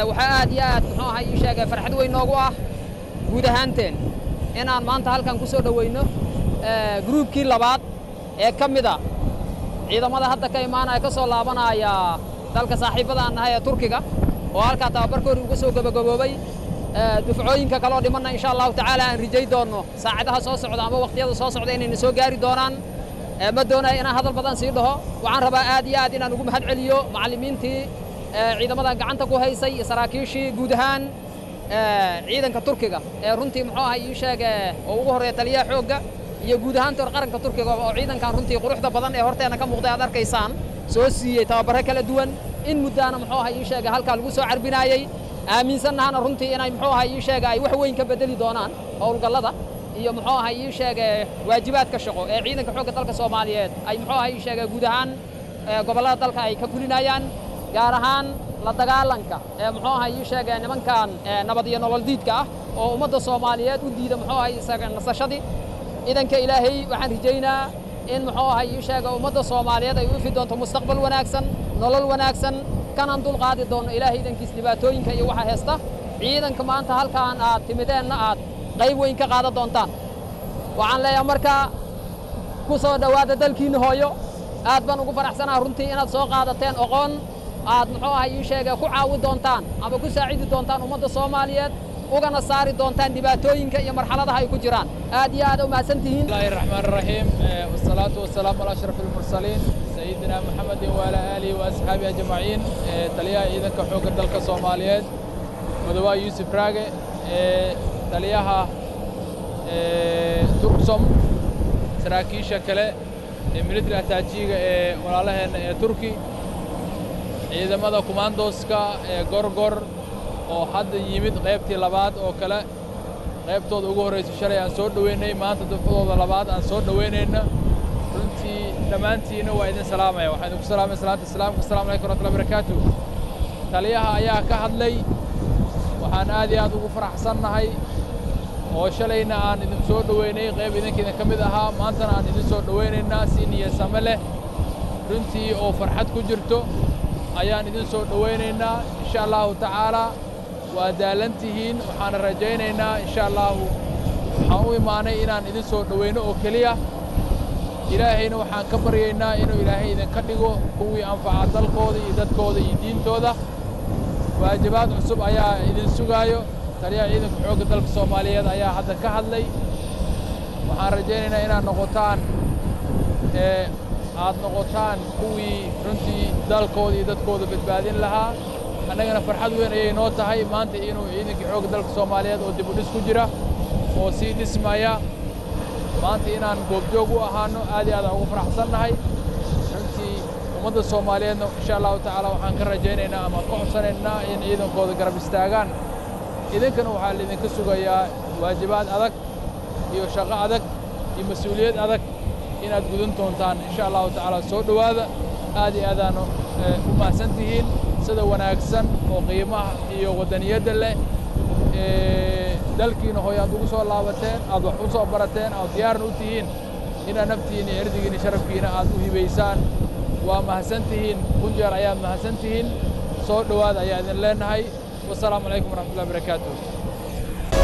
Waxaa aad iyo aad muxuu ahay ii sheegay farxad weyn noogu ah guud ahaanteen inaan maanta halkan ku soo dhoweyno gruubkii labaad ee ka mid a ciidamada hadda ka imaanaya, ka soo laabanaya dalka saaxiibada aan nahay ee Turkiga, oo halkaa tababarkoodii uga soo gabagaboobay. Dufcooyinka kaloo dhimanna insha Allahu tacaala aan rijay doonno saacadaha soo socda ama waqtiyada soo socda inayna soo gaari doonaan. Ma doonayo inaan hadal badan sii dhaho. Waxaan rabaa aad iyo aad inaan ugu mahad celiyo macallimiintii ciidamadan gacanta ku haysay iyo saraakiishii guud ahaan ciidanka Turkiga ee runtii muxuu ahay ii sheege oo ugu horreeya taliyaha xoogga iyo guud ahaan tor qaranka Turkiga oo ciidankan runtii quruxda badan ee horteena ka muuqday aad arkaysaan soo siiyey tababaro kala duwan in muddaana muxuu ahay ii sheege halkaa lagu soo carbinaayey. Aaminsannahana runtii inay muxuu ahay ii sheege ay wax weyn ka bedeli doonaan howlgallada iyo muxuu ahay ii sheege waajibaadka shaqo ee ciidanka xoogga dalka Soomaaliyeed ay muxuu ahay ii sheege guud ahaan gobollada dalka ay ka fulinayaan, gaar ahaan la dagaalanka ee muxuu ahay ii sheege nimankan nabad iyo nolol diidka ah oo ummadda Soomaaliyeed u diida muxuu ahay isaga nasashadii. Idanka Ilaahay waxaan rijaynaa in muxuu ahay ii sheege ummadda Soomaaliyeed ay u ifi doonto mustaqbal wanaagsan, nolol wanaagsan, kanaan dul qaadi doono Ilaahay idankiis dhibaatooyinka iyo waxa haysta. Ciidanka maanta halkaan aad timideenna aad qayb weyn ka qaadan doontaan. Waxaan leeyahay marka ku soo dhowaada dalkiinna hooyo. Aad baan ugu faraxsanahay runtii inaad soo qaadateen aqoon aad muxuu ahay ii sheegay ku caawi doontaan ama ku saacidi doontaan ummadda Soomaaliyeed, ugana saari doontaan dhibaatooyinka iyo marxaladaha ay ku jiraan. Aad iyo aad u mahadsantihiin. Bismillahi rahmaani rahiim, wasalaatu wasalaamu calaa ashrafil mursaliin sayidina Maxamedin wa ala aalihi wa asxaabihi ajmaciin. Taliyaha ciidanka xoogga dalka Soomaaliyeed Madaxweyne Yuusuf Raage, taliyaha Turksom, saraakiisha kale ee military attaajiga ee walaalaheenna ee Turki, ciidamada kumaandooska ee Gorgor oo hadda yimid qaybtii labaad oo kale, qaybtooda ugu horreysay shalay aan soo dhoweynay, maanta dufcadooda labaad aan soo dhoweynayna. Runtii dhammaantiina waa idin salaamaya. Waxaan idinku salaamaya salaanta islaamka. Assalaamu calaykum waraxmatullahi wabarakaatuh. Taliyaha ayaa ka hadlay. Waxaan aad iyo aad ugu faraxsannahay oo shalayna aan idin soo dhoweynay, qayb idinka idin ka mid ahaa, maantana aan idin soo dhoweynaynaa si niyad-same leh runtii oo farxad ku jirto ayaan idin soo dhoweynaynaa insha Allahu tacaala. Waa daalan tihiin, waxaana rajaynaynaa insha Allahu waxaan u imaanay inaan idin soo dhoweyno oo keliya. Ilaahayna waxaan ka baryaynaa inuu Ilaahay idinka dhigo kuwii anfaca dalkooda iyo dadkooda iyo diintooda. Waajibaad cusub ayaa idin sugaayo. Taliyaha ciidanka xoogga dalka Soomaaliyeed ayaa hadda ka hadlay. Waxaan rajaynaynaa inaad noqotaan aad noqotaan kuwii runtii dalkooda iyo dadkooda badbaadin lahaa. Annagana farxad weyn ayay noo tahay maanta inuu ciidankii xoogga dalka Soomaaliyeed oo dib u dhis ku jira oo sii dhismaya maanta inaan goobjoog u ahaano. Aad iyo aad aan ugu faraxsannahay runtii. Ummadda Soomaaliyeedna insha Allahu tacaala waxaan ka rajaynaynaa ama ka codsanaynaa in ciidankooda garab istaagaan. Idinkana waxaa laidinka sugayaa waajibaad adag iyo shaqo adag iyo mas-uuliyad adag inaad gudan doontaan insha Allahu tacaala. Soo dhowaada, aad iyo aadaanu u mahadsan tihiin sida wanaagsan oo qiimaha iyo waddaniyadda leh dalkiina hooy aad ugu soo laabateen, aad wax u soo barateen, aad diyaarna u tihiin inaad naftiina iyo erdigiina sharafkiina aad u hibaysaan. Waa mahadsan tihiin, kun jeer ayaad mahadsan tihiin. Soo dhowaada ayaa idin leenahay. Wasalaamu calaykum waraxmatullahi wabarakaatuh.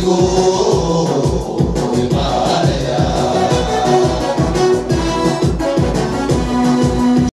Go.